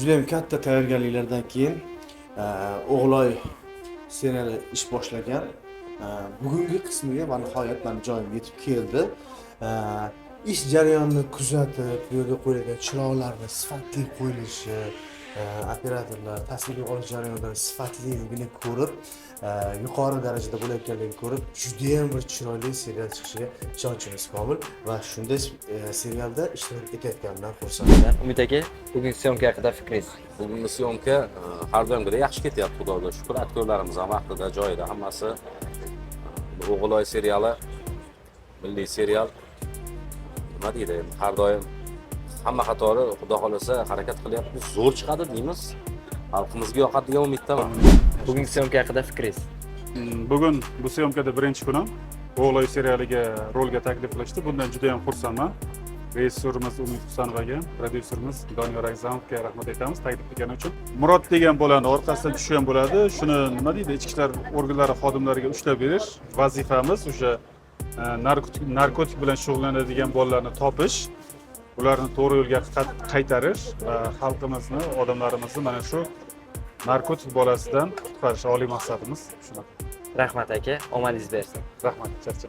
Judayam katta tayyorgarliklardan keyin O'g'loy seriali ish boshlagan. Bugungi qismiga va nihoyat mani joyim yetib keldi. Ish jarayonini kuzatib, bu yerga qo'yilgan chiroqlarni sifatli qo'yilishi, operatorlar tasvirga olish jarayonida sifatliligini ko'rib, yuqori darajada bo'layotganligini ko'rib, judayam bir chiroyli serial chiqishiga ishonchimiz komil va shunday serialda ishtirok etayotganimdan xursandman. Umid aka, bugun съёмка haqida fikringiz? Bugungi съёмка har doimgidek yaxshi ketyapti, Xudoga shukur. Aktyorlarimiz ham vaqtida, joyida hammasi. O'g'iloy seriali milliy serial. Nima deydi endi, har doim hamma qatori, Xudo xohlasa, harakat qilyapmiz, zo'r chiqadi deymiz. Xalqimizga yoqadi degan umiddaman. Bugungi съёмка haqida fikringiz? Bugun bu съёмка da birinchi kunim. O'g'loy serialiga rolga taklif qilishdi. Bundan juda ham xursandman. Rejissyorimiz Umid Husanov aka, prodyuserimiz Doniyor Agzamovga rahmat aytamiz taklif qilgani uchun. Murod degan bolani orqasidan tushgan bo'ladi. Shuni, nima deydi, ichki ishlar organlari xodimlariga ushlab berish vazifamiz. O'sha narkotik bilan shug'ullanadigan bolalarni topish, ularni to'g'ri yo'lga qaytarish va xalqimizni, odamlarimizni mana shu narkotik bolasidan qutqarish oliy maqsadimiz shunaqa. Rahmat aka, omadingiz bersin. Rahmat, charchadim.